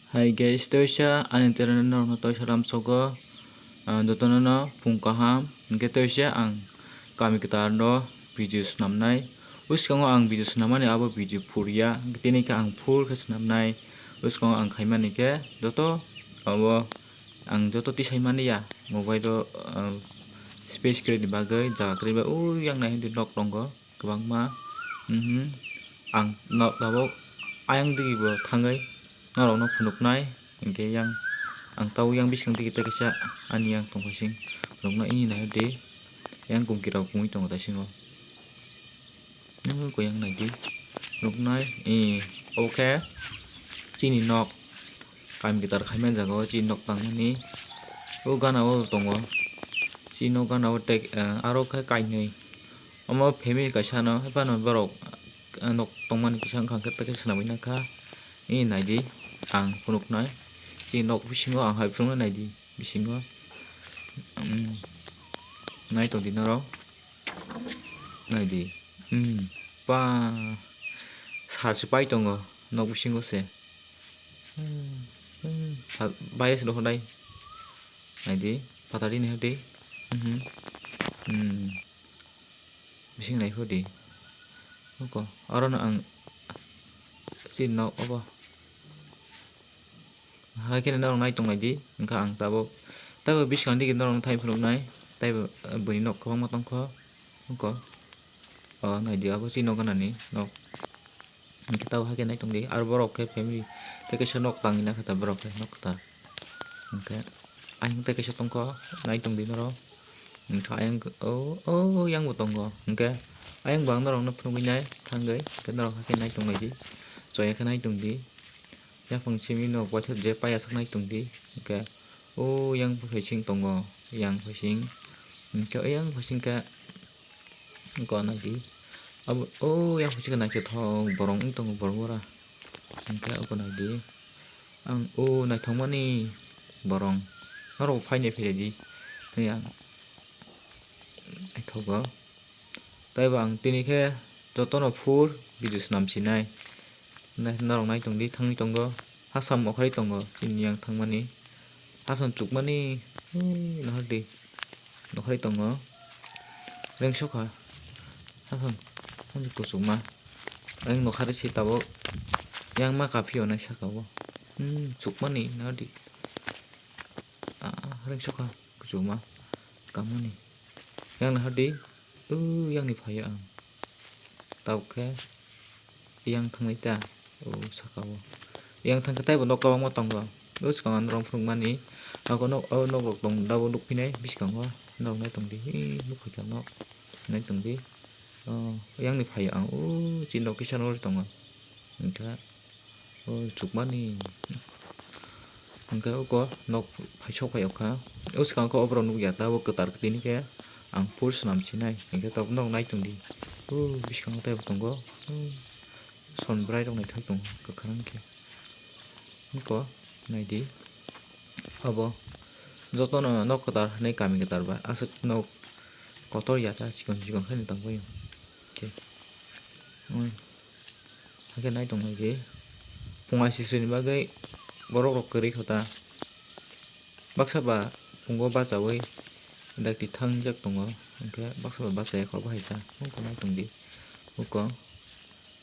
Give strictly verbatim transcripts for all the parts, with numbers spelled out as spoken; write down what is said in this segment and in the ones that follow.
Hi guys, toisa ani channel no toisa lamsogo, ah, jotono no phung kaham. Hingke toisa ang kami kwtal no video swnamnai. Bwskango ang video swnamani abo video phurya. Hingke tini khe ang full khe swnamnai. Bwskango ang khaimani khe joto abo ang joto tisai mani ya. Mobile o, ah, space kwrwi ni bagwi jaga kwrwi bai. O yang nai hwnwi nok tongo. Kwbangma, mhm, ang no tabuk ayang digi bo thangwi norokno phunuknai, hinkhe yang ang tabuk yang bising digi tei kaisa ani yang tongphai sing phunuknai, ini nai di yang gumki rok wngwi tongo taisingo, nini koi yang nai di phunuknai, eh, obo khe chini nok. Kami kwtal khaimani jaga o chini nok tangmani. O gana o tongo. Chini nok gana o tek, eh, aro khe kainwi. Omo family kaisa no, haphano borok, eh, nok tongmani kisa wngkha hwnkhe tei khe swnamwi nangkha. Nini naidi, ang phunuknai. Chini nok bisingo ang hai phunuknai naidi, bisingo. Um, nai tongdi norok. Naidi. Hmm. Pa. Sal se pai tongo. Nok bisingo se. Hmm. Hmm. Sal, bai se dohor dai. Naidi. Patari ni hadi. Hmm. Hmm. Bising nai hodi. Noko. Aro no ang. Si nok obo. Hai khe norok nai tong lai di, wngkha ang tabuk, tabuk bwskang digi norok thai phunuknai, taibo, eh, buini nok kwbangma tongkho, wngkha, o nai di abo chini nok ganani nok, hwnkhe tabuk hai khe nai tong di, aro borok khe family tei kaisa nok tangwi nakha ta borok khe nok kwtal, hwnkhe ayang tei kaisa tongkho, nai tong di norok, wngkha ayang o, o yang bo tongo, hwnkhe ayang bo ang norokno phunugwi nai thangwi, hwnkhe norok hai khe nai tong lai di, chaya khe nai tong di. Yaphang simi no waithok je paiya saknai tongdi, hwnkhe o yang phaising tongo, yang phaising, hwnkhe o yang phaising khe gana di, abo o yang phaising khe naithothok borok wng tongo borok ora, hwnkhe abo nai di, ang o naithokmani borok norok phainai phai di, yang naithogo. Taibo ang tini khe jotono full video swnam sinai. Nai-, norok nai tongdi, thangwi tongo. Hasam okhorwi tongo, chini yang thangmani. Hasam chukmani, ui, nahar di. Nokhorwi tongo. Rengsokha. Hasam, hasam kuchukma. Ang nokharwi se tabuk. Yang ma kaphio nai saka o. Hmm, chukmani, nahar di. Ah, rengsokha. Kuchukma. Kamani. Yang nahar di. Uh, yang ni phaio ang. Tabuk khe yang thangnai ta. Oh, saka o. Yang thang khe taibo nok kwbangma tongo. Oh, swkang ang norok phunukmani. Ako nok, oh, nok rok tong, dabo nukphinai bwskango. Norok nai tongdi. Ee, nukphai kha nok. Nai tongdi. Oh, yang ni phaio ang. Oh, chini nok kisa no tongo. Hwnkhe. O chukmani. Hwnkhe oko nok phaisok phai okha. O swkang khe o borok nukya ta, o kwtal kwtwini khe ang full swnam sinai. Hwnkhe tabuk nok nai tongdi. O bwskango teibo tongo. O son bwrai rok naithok tongo kwkhwrang khe. Oko naidi. Obo jotono nok kwtal hinwi kami kwtal bai aswk nok kotor ya ta chikon chikon khe tongbaio. Khe. Oi. Hakhe nai tong lai di. Phung aisisri ni bagwi borok rok kwrwi kho ta. Baksa ba phungo bachaui dakti thangjak tongo. Hwnkhe baksa ba bachaya kho bahai ta. Nokho nai tong di. Oko.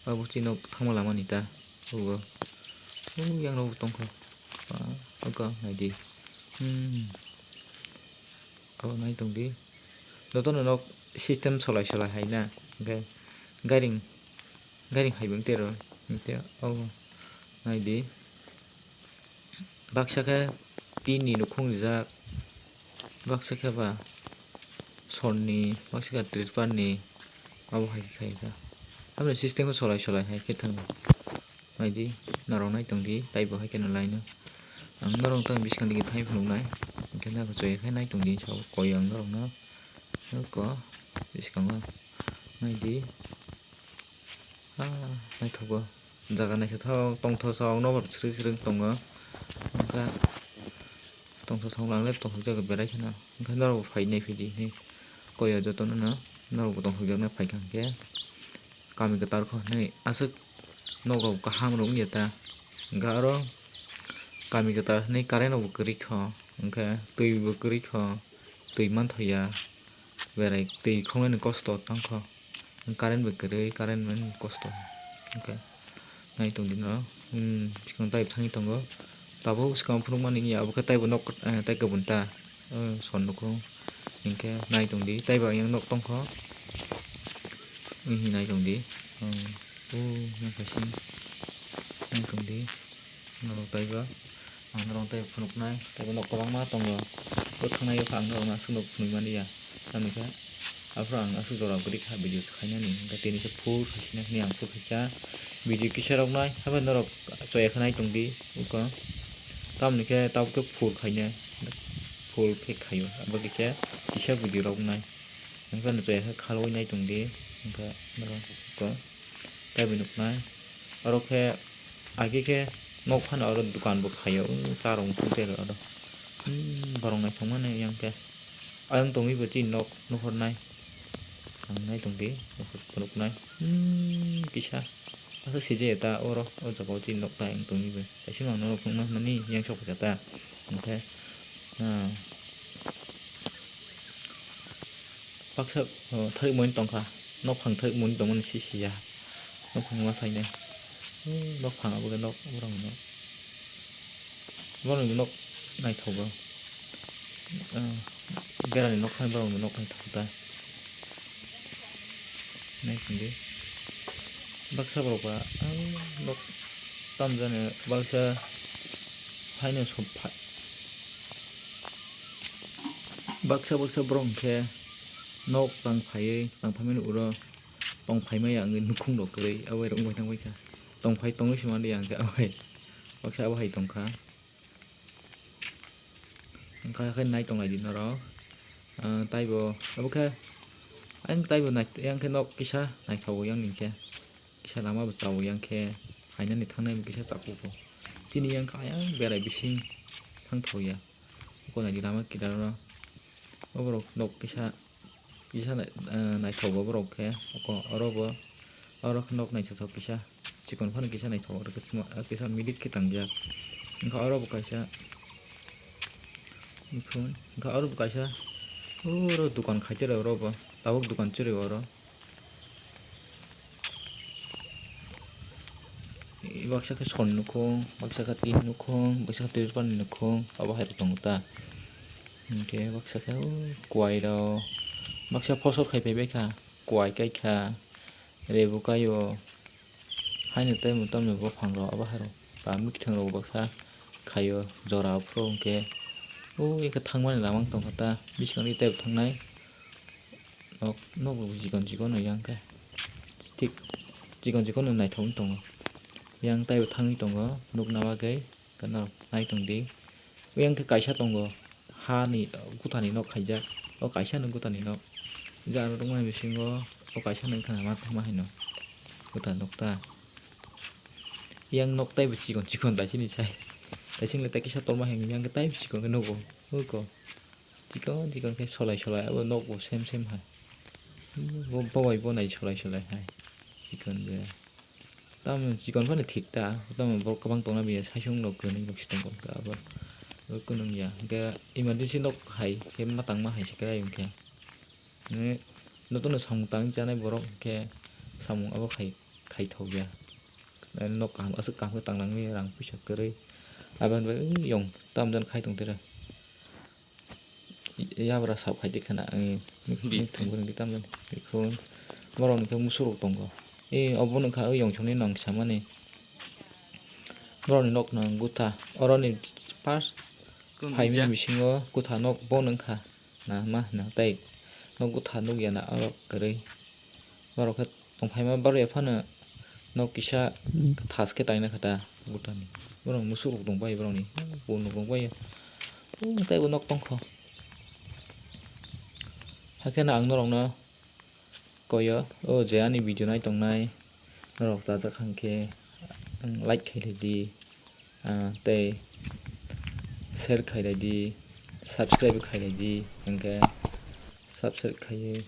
Abo chini nok thangma lama ni ta. Oko. O yang rok tongkho. Ah, oko nai di. Hmm. Abo nai tong di. Jotono nok system solai solai hai na. Hwnkhe gairing. Gairing hai bo wng tei rw, hwnkhe o nai di. Baksa khe tin ni nukhung rijak, baksa khe ba sor ni, baksa khe tripal ni, abo hai khe khaijak. Aboni system khe solai solai hai khe thang nai di, norok nai tong di, tei bo hai kheno lai no. Ang norok tang bwskang digi thai phunuk nai, hwnkhe nai khe choi khe nai tong di, sao koi ang norok no. Nokho bwskango nai di. Ah, naithogo. Jaga naithothok, tongthosong, nobar sri sri tongo. Hwnkhe tongthosong langle tongthok jaga berai kheno. Hwnkhe norokbo phai nai phai di hinwi koi o jotono no. Norokbo tongthok jaknai phai kha hwnkhe. Kami kwtal kho hinwi aswk nokrok kaham rok wngya ta. Hwnkhe aro Kami kwtal hinwi current rok bo kwrwi kho, hwnkhe twi bo kwrwi kho, twi manthoya, berai twi khongnani kosto tangkho, current bo kwrwi, current mani kosto, hwnkhe nai tongdi no, hmm, bwskang tei thangwi tongo, tabuk bwskang phunukmani wngya, abo khe taibo nok, eh, tei kubun ta, eh, son nukhung, hwnkhe nai tongdi, taibo ayang nok tongkho, wnghi nai tongdi, hmm, o, nai tongdi. Norok taibo ang norok tei phunuknai, taibo nok kwbangma tongo. O thangnai o khe ang norokno aswk no phunukmani ya. Tamni khe aphuru ang aswk jora kwrwi kha video se khainani, hwnkhe tini khe full khaisina hwnwi ang full khaikha. Video kisa roknai, habai norok choya khe nai tongdi, uko. Tamni khe tabuk khe full khainai, full khe khaio. Abo khe kisa video rok wngnai. Hwnkhe no choya khe khalwi nai tongdi, hwnkhe norok uko. Tei bai nuknai. Oro khe agi khe nok phano oro dukan bo khaio, o cha rok thung tei oro. Hmm, borok naithok mani yang khe. Ayang tongwi bo chini nok nuhornai. Ang nai tongdi, nuhor phunuknai. Hmm, kisa. Aswk sijaya ta oro, o jaga o chini nok ta ayang tongwi bo. Kaisa mang norok phunukna hwnani yang sok kha ta. Hwnkhe, ah. Baksa, o, thwrwk mani tongkha. Nokphang thwrwk mani tongmani sisiya. Nokphang ma sainai. O, nokphang abo khe nok, borok ni nok. Borok ni nok naithogo. O, berani nok phano borok ni nok naithogo ta. Nai tongdi. Baksa borok ba, o, nok tamjani baksa haino sopha. Baksa baksa borok hwnkhe nok tang phaiwi, tang phaimani uro tong phaimaya wngwi nukhung rok kwrwi abai rok wngwi thangbai kha. Tong phai tongwi se mani ang khe abai baksa abo hai tongkha. Wngkha khe nai tong lai di norok. Ah, taibo abo khe ayang taibo nai-, ayang khe nok kisa naithogo yang ni khe. Kisa lama bo chao yang khe, hainani thangnai bo kisa chakhugo. Chini yang khe ayang berai bising thangthok ya. Oko nai di lama kidaro. O borok nok kisa, kisa nai-, eh, naithogo borok khe. Oko oro bo, oro khe nok naithothok kisa. Chikon phano kisa naithogo, oro khe sma-, kisa milik khe tangjak. Wngkha oro bo kaisa. Phone. Wngkha oro bo kaisa. Oro dukan khai tere oro bo. Tabuk dukan chwrwi oro. Baksa khe son nukhung, baksa khe tin nukhung, baksa khe tripal ni nukhung, abo hai rok tongo ta. Hinkhe baksa khe o kuai rok, baksa phosor khai phai bai kha, kuai kai kha, rebu kai o. Haino tei bo tamni buphang rok abo hai rok, ba mwkhwtwng rok baksa khai o jora o phuru hinkhe. O ekhe thangmani lama wng tongkha ta, biskango tei bo thangnai. Nok, nok bo chikon chikon no yang khe. Thik chikon chikon no naithok wng tongo. Yang taibo thangwi tongo, nukna bagwi. Gana nai tongdi. Yang khe kaisa tongo. Hani, guthani nok khaijak. O kaisa no guthani nok. Jang rwkmani bisingo o kaisa no wngkha ma, ma hino. Guthani nok ta. Yang nok taibo chikon chikon taisini sai. Taisini le tai kisa tongma hino yang khe taibo chikon khe nogo. Oko. Chikon chikon khe solai solai abo nokbo sem sem hai. Bo, bo bai bo nai solai solai hai. Chikon khe. Tamo chikon phano thik ta. Tamo borok kwbang tongna biya saisung rok kwnwi rok si tongkha abo. Bo kwnwng ya. Hwnkhe emergency nok hai khe ma tangma hai se khe ayung khe. Nokno samung tangwi chanai borok hwnkhe samung abo khai, khaithok ya. Nok kaham, aswk kaham khe tang nangni rang puisa kwrwi. Aboni bagwi yong tamjani khai tong tere. Yabra sap khai di khana, eh, Bi. Thangbo nang di tamjani. Bikho borok ni khe musurok tongo. Eh, obo nokha o yong songni nang samani. Borok ni nok no gutha. Oro ni first Kung phaimani gujak. Bisingo gutha nok bo nokha. Na ma hwna tei nok gutha nukya na oro kwrwi. Borok khe tongphaima barwi phano nok kisa thas khe taina kha ta gutha ni. Borok musuk rok tongbai borok ni. Bo nuk rok bai. Tei bo nok tongkho. Hakhe no ang norok no koyo, o je ani video nai tongnai, norok chajak hwnkhe, like khailai di, ah, tei share khailai di, subscribe khailai di, hwnkhe subscribe khaiwi,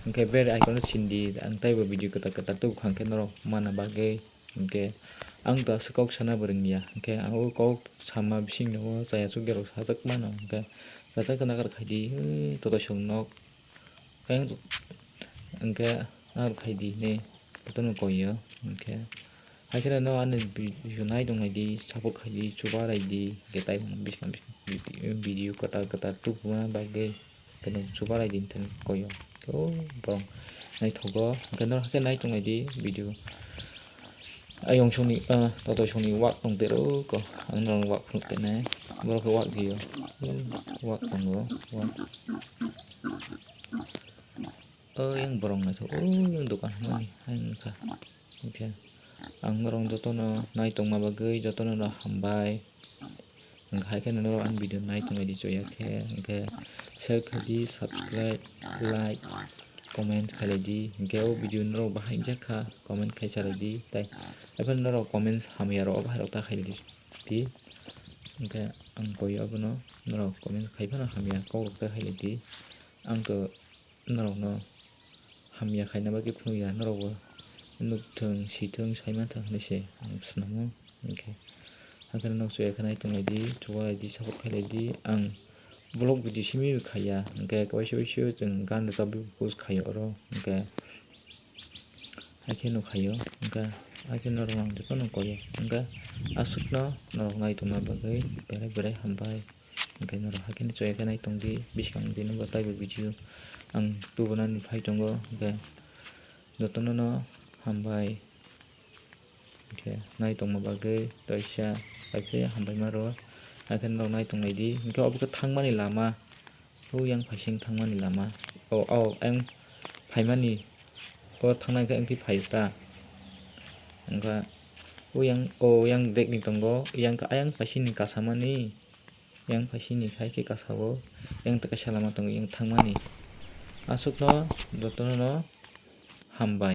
hwnkhe bell icon no sindi, ang teibo video kwtal kwtal tubukha hwnkhe norok mana bagwi, hwnkhe Ang to aswk kok sana bo rwngya, hwnkhe ang o kok sama bisingno o chaya chukya rok sajak mano, hwnkhe chajak khe nakar khaidi, ui, totosong nok. Ang, hwnkhe ang khaidi hinwi jotono koi o, hwnkhe. Haikhe no ani video nai tongnaidi, support khaidi, chuba raidi, hwnkhe tei biskang biskang video, video kwtal kwtal tubuma bagwi. Khe nwng chuba lai di, hwnkhe koi o. Khe o borok naithogo. Hwnkhe norok haikhe nai tongnaidi video. Ayong songni, ah, totosongni wak tong tero ko. Ang norok wak phunuk tenai. Borok khe wak di o. Wak tongo. Wak. O yang borok naithok. O yang dokan hwnmani. Hai wngkha. Hwnkhe ang norok jotono nai tongma bagwi jotono no hambai. Hwnkhe hai kheno norok ani video nai tonglaidi chuya khe, hwnkhe share khaidi, subscribe, like, comment khailai di. Hwnkhe o video norok bahai wngjakha, comment khai salai di. Tai, ephano norok comments hamya rok, o bahai rok ta khailai di. Hwnkhe ang koi abono norok comment khai phano hamya kok rok ta khailai di. Ang to norokno hamya khaina bagwi phunukya, norokbo nukthung, sithung, saimanthung hinwi se ang snamo. Hwnkhe, hakhe norok chuya khe nai tonglaidi, chuba laidi, support khailai di. Ang vlog video simi khaiya, hwnkhe kaisa kaisa chwng gan rwchapwi post khaio oro, hwnkhe. Haikhe no khaio, hwnkhe haikhe norok ang jotono koio, hwnkhe aswkno norok nai tongna bagwi belai belai hambai. Hwnkhe norok haikhe no chuya khe nai tongdi, bwskang dino bo taibo video ang tubunani phai tongo, hwnkhe jotono no hambai. Hwnkhe nai tongma bagwi kaisa, kaisa hambai ma rwo, haikhe norok nai tonglaidi, hwnkhe obo khe thangmani lama, o yang phaising thangmani lama, o, o, ang phaimani. O thangnai khe wngkhe phaio ta. Wngkha o yang, o yang dekni tongo, yang khe ayang phaisini kasamani, yang phaisini hai khe kasao, yang tei kaisa lama tongo yang thangmani. Aswkno jotono hambai.